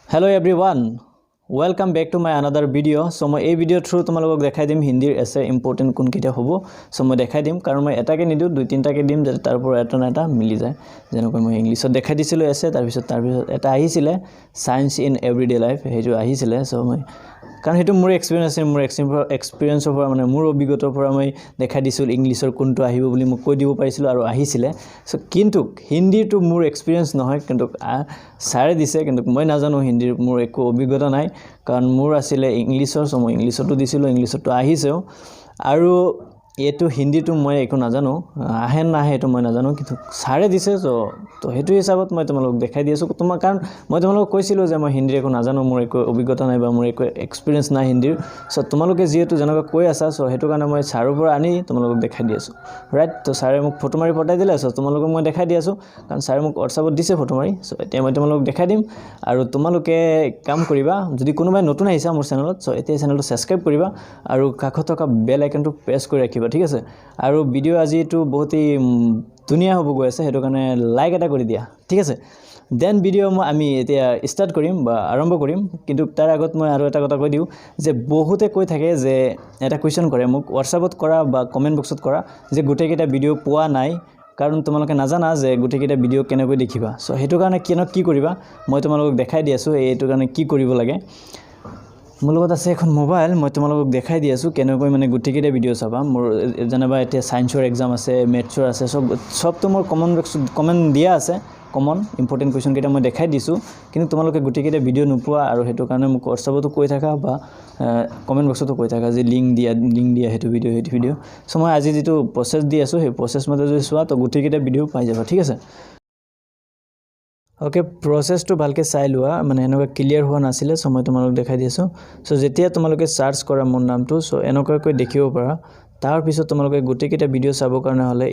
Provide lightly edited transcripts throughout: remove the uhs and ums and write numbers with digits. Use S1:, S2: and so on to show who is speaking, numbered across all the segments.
S1: Hello everyone, welcome back to my another video. So মই এই video' through তোমালোকক দেখাই দিম হিন্দীৰ এছে ইম্পৰ্টেণ্ট কোনকেইটা হ'ব। চ' মই দেখাই দিম, কাৰণ মই এটাকে নিদিওঁ, দুই তিনিটাকে দিম, যাতে তাৰ পৰা এটা না এটা মিলি যায়। যেনেকৈ মই ইংলিছত দেখাই দিছিলোঁ এছে, তাৰপিছত এটা আহিছিলে ছায়েন্স ইন এভৰিডে লাইফ, সেইটো আহিছিলে। চ' মই কাৰণ সেইটো মোৰ এক্সপিৰিয়েঞ্চ আছিল, মোৰ এক্সপিৰিয়েঞ্চৰ পৰা, মানে মোৰ অভিজ্ঞতাৰ পৰা মই দেখাই দিছিলোঁ ইংলিছৰ কোনটো আহিব বুলি মোক কৈ দিব পাৰিছিলোঁ আৰু আহিছিলে। চ' কিন্তু হিন্দীৰটো মোৰ এক্সপিৰিয়েঞ্চ নহয়, কিন্তু ছাৰে দিছে, কিন্তু মই নাজানো হিন্দীৰ, মোৰ একো অভিজ্ঞতা নাই, কাৰণ মোৰ আছিলে ইংলিছৰ। চ' মই ইংলিছতো দিছিলোঁ, ইংলিছতো আহিছেও। আৰু এইটো হিন্দীটো মই একো নাজানো, আহে নাহে এইটো মই নাজানো, কিন্তু ছাৰে দিছে। চ' তো সেইটো হিচাপত মই তোমালোকক দেখাই দি আছোঁ তোমাৰ, কাৰণ মই তোমালোকক কৈছিলোঁ যে মই হিন্দীৰ একো নাজানো, মোৰ একো অভিজ্ঞতা নাই বা মোৰ একো এক্সপিৰিয়েঞ্চ নাই হিন্দীৰ। চ' তোমালোকে যিহেতু যেনেকুৱা কৈ আছা, চ' সেইটো কাৰণে মই ছাৰৰ পৰা আনি তোমালোকক দেখাই দি আছোঁ, ৰাইট? তো ছাৰে মোক ফটো মাৰি পঠাই দিলে, চ' তোমালোকক মই দেখাই দি আছোঁ, কাৰণ ছাৰে মোক হোৱাটছআপত দিছে ফটো মাৰি। চ' এতিয়া মই তোমালোকক দেখাই দিম আৰু তোমালোকে কাম কৰিবা, যদি কোনোবাই নতুন আহিছা মোৰ চেনেলত, চ' এতিয়া চেনেলটো ছাবস্ক্ৰাইব কৰিবা আৰু কাষত থকা বেল আইকনটো প্ৰেছ কৰি ৰাখিবা, ঠিক আছে? আৰু ভিডিঅ' আজিটো বহুতেই ধুনীয়া হ'ব গৈ আছে, সেইটো কাৰণে লাইক এটা কৰি দিয়া, ঠিক আছে? Then video মই আমি এতিয়া ষ্টাৰ্ট কৰিম বা আৰম্ভ কৰিম। কিন্তু তাৰ আগত মই আৰু এটা কথা কৈ দিওঁ যে বহুতে কৈ থাকে যে এটা কুৱেশ্যন কৰে মোক হোৱাটছআপত কৰা বা কমেণ্ট বক্সত কৰা যে গোটেইকেইটা ভিডিঅ' পোৱা নাই, কাৰণ তোমালোকে নাজানা যে গোটেইকেইটা ভিডিঅ' কেনেকৈ দেখিবা। চ' সেইটো কাৰণে কি কৰিবা, মই তোমালোকক দেখাই দি আছোঁ এইটো কাৰণে কি কৰিব লাগে। মোৰ লগত আছে এখন মোবাইল, মই তোমালোকক দেখাই দি আছোঁ কেনেকৈ মানে গোটেইকেইটা ভিডিঅ' চাবা। মোৰ যেনিবা এতিয়া ছায়েন্সৰ এক্সাম আছে, মেথছৰ আছে, চবতো মোৰ কমন বক্সত কমেণ্ট দিয়া আছে, কমন ইম্পৰ্টেণ্ট কুৱেশ্যনকেইটা মই দেখাই দিছোঁ। কিন্তু তোমালোকে গোটেইকেইটা ভিডিঅ' নোপোৱা আৰু সেইটো কাৰণে মোক হোৱাটছআপতো কৈ থাকা বা কমেণ্ট বক্সতো কৈ থাকা যে লিংক দিয়া, লিংক দিয়া, সেইটো ভিডিঅ', সেইটো ভিডিঅ'। চ' মই আজি যিটো প্ৰচেছ দি আছোঁ, সেই প্ৰচেছ মতে যদি চোৱা, তো গোটেইকেইটা ভিডিঅ' পাই যাবা, ঠিক আছে? অ'কে, প্ৰচেছটো ভালকৈ চাই লোৱা। মানে এনেকুৱা ক্লিয়াৰ হোৱা নাছিলে, চ' মই তোমালোক দেখাই দি আছোঁ। চ' যেতিয়া তোমালোকে চাৰ্চ কৰা মোৰ নামটো, চ' এনেকুৱাকৈ দেখিব পাৰা। তাৰপিছত তোমালোকে গোটেইকেইটা ভিডিঅ' চাবৰ কাৰণে হ'লে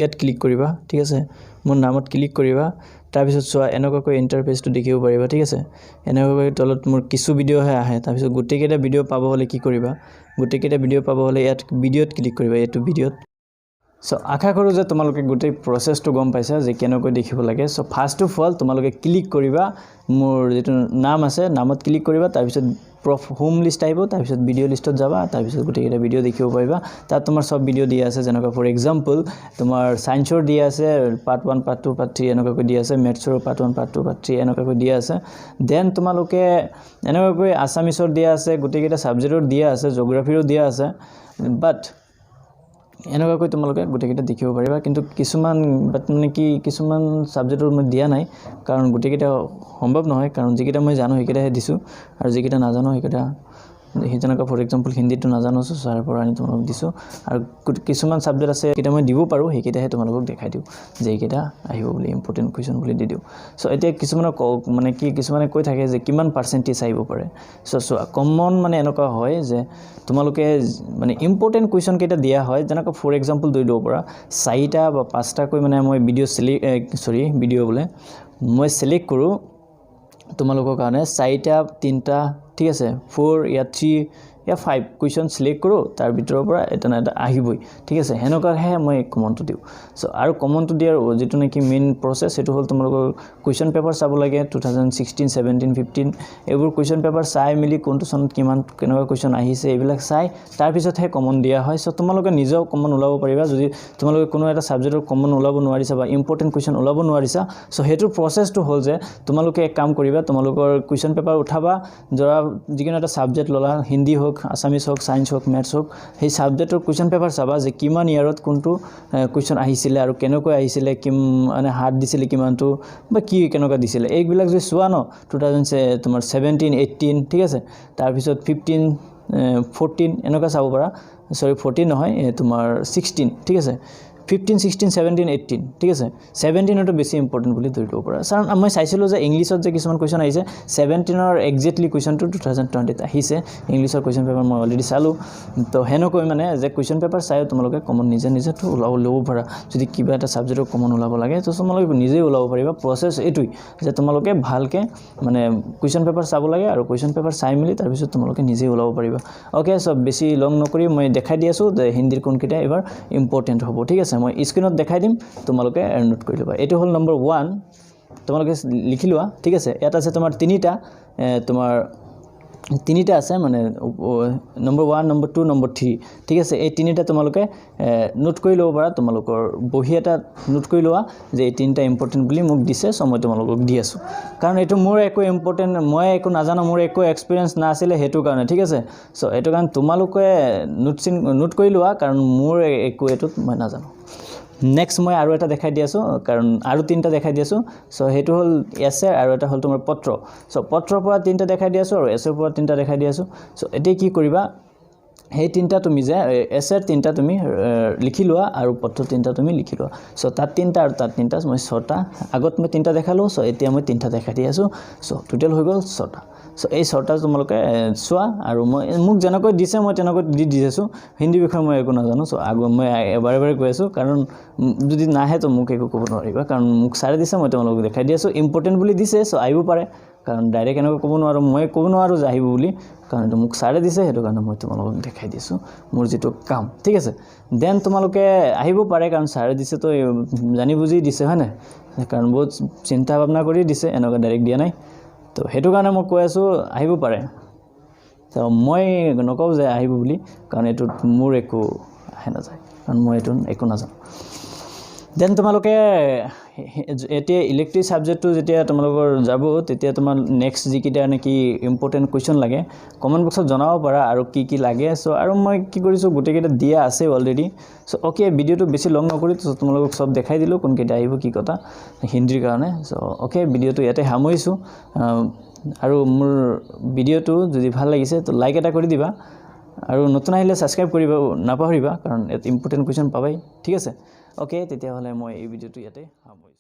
S1: ইয়াত ক্লিক কৰিবা, ঠিক আছে? মোৰ নামত ক্লিক কৰিবা। তাৰপিছত চোৱা, এনেকুৱাকৈ ইণ্টাৰফেচটো দেখিব পাৰিবা, ঠিক আছে? এনেকুৱাকৈ তলত মোৰ কিছু ভিডিঅ'হে আহে। তাৰপিছত গোটেইকেইটা ভিডিঅ' পাব হ'লে কি কৰিবা? গোটেইকেইটা ভিডিঅ' পাব হ'লে ইয়াত ভিডিঅ'ত ক্লিক কৰিবা, এইটো ভিডিঅ'ত। চ' আশা কৰোঁ যে তোমালোকে গোটেই প্ৰচেছটো গম পাইছা যে কেনেকৈ দেখিব লাগে। চ' ফাৰ্ষ্ট অফ অল তোমালোকে ক্লিক কৰিবা মোৰ যিটো নাম আছে, নামত ক্লিক কৰিবা। তাৰপিছত হোম লিষ্ট আহিব, তাৰপিছত ভিডিঅ' লিষ্টত যাবা, তাৰপিছত গোটেইকেইটা ভিডিঅ' দেখিব পাৰিবা। তাত তোমাৰ চব ভিডিঅ' দিয়া আছে। যেনেকুৱা ফৰ এক্সাম্পল তোমাৰ ছায়েন্সৰ দিয়া আছে, part one, part two, part three এনেকুৱাকৈ দিয়া আছে। মেথছৰ part one, part two, part three এনেকুৱাকৈ দিয়া আছে। Then তোমালোকে এনেকুৱাকৈ আছামিছৰ দিয়া আছে, গোটেইকেইটা ছাবজেক্টৰ দিয়া আছে, জ'গ্ৰাফিৰো দিয়া আছে। বাট এনেকুৱাকৈ তোমালোকে গোটেইকেইটা দেখিব পাৰিবা। কিন্তু কিছুমান বাট মানে কি, কিছুমান ছাবজেক্টৰ মই দিয়া নাই, কাৰণ গোটেইকেইটা সম্ভৱ নহয়, কাৰণ যিকেইটা মই জানো সেইকেইটাহে দিছোঁ আৰু যিকেইটা নাজানো সেইকেইটা সেই যেনেকুৱা ফৰ এক্সাম্পল হিন্দীটো নাজানো, চ' ছাৰৰ পৰা আনি তোমালোকক দিছোঁ। আৰু কিছুমান ছাবজেক্ট আছে, সেইকেইটা মই দিব পাৰোঁ, সেইকেইটাহে তোমালোকক দেখাই দিওঁ যে এইকেইটা আহিব বুলি, ইম্পৰ্টেণ্ট কুৱেশ্যন বুলি দি দিওঁ। চ' এতিয়া কিছুমানৰ মানে কি, কিছুমানে কৈ থাকে যে কিমান পাৰ্চেণ্টেজ আহিব পাৰে। চ' চোৱা, কমন মানে এনেকুৱা হয় যে তোমালোকে মানে ইম্পৰ্টেণ্ট কুৱেশ্যনকেইটা দিয়া হয়। যেনেকৈ ফৰ এক্সাম্পল ধৰি দিব পৰা চাৰিটা বা পাঁচটাকৈ মানে মই ভিডিঅ' চৰি, ভিডিঅ' বোলে মই চিলেক্ট কৰোঁ তোমালোকৰ কাৰণে চাৰিটা, তিনিটা, ঠিক আছে, ফ'ৰ ইয়া থ্ৰী ইয়া ফাইভ কুৱেশ্যন চিলেক্ট কৰোঁ, তাৰ ভিতৰৰ পৰা এটা না এটা আহিবই, ঠিক আছে? সেনেকুৱাহে মই কমনটো দিওঁ। চ' আৰু কমনটো দিয়াৰ যিটো নেকি মেইন প্ৰচেছ, সেইটো হ'ল তোমালোকৰ কুৱেশ্যন পেপাৰ চাব লাগে। 2016, 17, 15 এইবোৰ কুৱেশ্যন পেপাৰ চাই মেলি কোনটো চনত কিমান কেনেকুৱা কুৱেশ্যন আহিছে, এইবিলাক চাই তাৰপিছতহে কমন দিয়া হয়। চ' তোমালোকে নিজেও কমন ওলাব পাৰিবা। যদি তোমালোকে কোনো এটা ছাবজেক্টৰ কমন ওলাব নোৱাৰিছা বা ইম্পৰ্টেণ্ট কুৱেশ্যন ওলাব নোৱাৰিছা, চ' সেইটোৰ প্ৰচেছটো হ'ল যে তোমালোকে এক কাম কৰিবা, তোমালোকৰ কুৱেশ্যন পেপাৰ উঠাবা। ধৰা যিকোনো এটা ছাবজেক্ট ল'লা, হিন্দী হওক, আছামিছ হওক, ছায়েন্স হওক, মেথছ হওক, সেই ছাবজেক্টৰ কুৱেশ্যন পেপাৰ চাবা যে কিমান ইয়াৰত কোনটো কুৱেশ্যন আহিছিলে আৰু কেনেকৈ আহিছিলে, মানে হাৰ্ড দিছিলে কিমানটো বা কি কেনেকুৱা দিছিলে, এইবিলাক যদি চোৱা ন, 2000 তোমাৰ 17, 18, ঠিক আছে, তাৰপিছত 15, 14 এনেকুৱা চাব পাৰা। চৰি, 14 নহয়, তোমাৰ 16, ঠিক আছে, 15, 16, 17, 18, ঠিক আছে। 17টো বেছি ইম্পৰ্টেণ্ট বুলি ধৰি ল'ব পাৰা, কাৰণ মই চাইছিলোঁ যে ইংলিছত যে কিছুমান কুৱেশ্যন আহিছে, 17ৰ একজেক্টলি কুৱেশ্যনটো 2020ত আহিছে। ইংলিছৰ কুৱেশ্যন পেপাৰ মই অলৰেডি চালোঁ। তো সেনেকৈ মানে যে কুৱেশ্যন পেপাৰ চাইও তোমালোকে কমন নিজে নিজেতো ওলাব ল'ব পাৰা। যদি কিবা এটা ছাবজেক্টৰ কমন ওলাব লাগে, তো তোমালোকে নিজেই ওলাব পাৰিবা। প্ৰচেছ এইটোৱেই যে তোমালোকে ভালকৈ মানে কুৱেশ্যন পেপাৰ চাব লাগে আৰু কুৱেশ্যন পেপাৰ চাই মেলি তাৰপিছত তোমালোকে নিজেই ওলাব পাৰিবা। অ'কে, চব বেছি লং নকৰি মই দেখাই দি আছোঁ যে হিন্দীৰ কোনকেইটা এইবাৰ ইম্পৰ্টেণ্ট হ'ব, ঠিক আছে? মই স্ক্ৰীণত দেখাই দিম, তোমালোকে নোট কৰি ল'বা। এইটো হ'ল নম্বৰ ওৱান। তোমালোকে লিখি লোৱা, ঠিক আছে? ইয়াত আছে তোমাৰ তিনিটা, তোমাৰ তিনিটা আছে, মানে number 1, number 2, number 3, ঠিক আছে? এই তিনিটা তোমালোকে নোট কৰি ল'ব পাৰা। তোমালোকৰ বহী এটা নোট কৰি লোৱা যে এই তিনিটা ইম্পৰ্টেণ্ট বুলি মোক দিছে। চ' মই তোমালোকক দি আছোঁ, কাৰণ এইটো মোৰ একো ইম্পৰ্টেণ্ট, মই একো নাজানো, মোৰ একো এক্সপিৰিয়েঞ্চ নাছিলে সেইটো কাৰণে, ঠিক আছে? চ' এইটো কাৰণে তোমালোকে নোট কৰি লোৱা, কাৰণ মোৰ একো এইটোত মই নাজানো। নেক্সট মই আৰু এটা দেখাই দি আছোঁ, কাৰণ আৰু তিনিটা দেখাই দি আছোঁ। চ' সেইটো হ'ল এছে আৰু এটা হ'ল তোমাৰ পত্ৰ। চ' পত্ৰৰ পৰা তিনিটা দেখাই দি আছোঁ আৰু এছেৰ পৰা তিনিটা দেখাই দি আছোঁ। চ' এতিয়া কি কৰিবা? সেই তিনিটা তুমি যে এছেৰ তিনিটা তুমি লিখি লোৱা আৰু পত্ৰ তিনিটা তুমি লিখি লোৱা। চ' তাত তিনিটা আৰু তাত তিনিটা, মই ছটা। আগত মই তিনিটা দেখালোঁ, চ' এতিয়া মই তিনিটা দেখাই দি আছোঁ। চ' টোটেল হৈ গ'ল ছটা। চ' এই ছটা তোমালোকে চোৱা আৰু মই মোক যেনেকৈ দিছে মই তেনেকৈ দি দি আছোঁ। হিন্দী বিষয়ে মই একো নাজানো। চ' আগত মই এবাৰে বাৰে কৈ আছোঁ, কাৰণ যদি নাহে তো মোক একো ক'ব নোৱাৰিবা, কাৰণ মোক ছাৰে দিছে, মই তোমালোকক দেখাই দি আছোঁ। ইম্পৰ্টেণ্ট বুলি দিছে, চ' আহিব পাৰে, কাৰণ ডাইৰেক্ট এনেকৈ ক'ব নোৱাৰোঁ, মই ক'ব নোৱাৰোঁ যে আহিব বুলি, কাৰণ এইটো মোক ছাৰে দিছে, সেইটো কাৰণে মই তোমালোকক দেখাই দিছোঁ মোৰ যিটো কাম, ঠিক আছে? Then তোমালোকে আহিব পাৰে, কাৰণ ছাৰে দিছে তো জানি বুজি দিছে, হয় নাই? কাৰণ বহুত চিন্তা ভাৱনা কৰি দিছে, এনেকুৱা ডাইৰেক্ট দিয়া নাই। তো সেইটো কাৰণে মই কৈ আছোঁ আহিব পাৰে। তো মই নকওঁ যে আহিব বুলি, কাৰণ এইটোত মোৰ একো আহে নাযায়, কাৰণ মই এইটো একো নাজানো। Then তোমালোকে এতিয়া ইলেক্টিভ ছাবজেক্টটো যেতিয়া তোমালোকৰ যাব, তেতিয়া তোমাৰ নেক্সট যিকেইটা নেকি ইম্পৰ্টেণ্ট কুৱেশ্যন লাগে, কমেণ্ট বক্সত জনাব পাৰা আৰু কি কি লাগে। চ' আৰু মই কি কৰিছোঁ, গোটেইকেইটা দিয়া আছে অলৰেডি। চ' অ'কে, ভিডিঅ'টো বেছি লং নকৰি তোমালোকক চব দেখাই দিলোঁ, কোনকেইটা আহিব কি কথা হিন্দীৰ কাৰণে। চ' অ'কে, ভিডিঅ'টো ইয়াতে সামৰিছোঁ। আৰু মোৰ ভিডিঅ'টো যদি ভাল লাগিছে তো লাইক এটা কৰি দিবা আৰু নতুন আহিলে ছাবস্ক্ৰাইব কৰিব নাপাহৰিবা, কাৰণ ইয়াত ইম্পৰ্টেণ্ট কুৱেশ্যন পাবাই, ঠিক আছে? অ'কে, তেতিয়াহ'লে মই এই ভিডিঅ'টো ইয়াতে সামৰিছোঁ।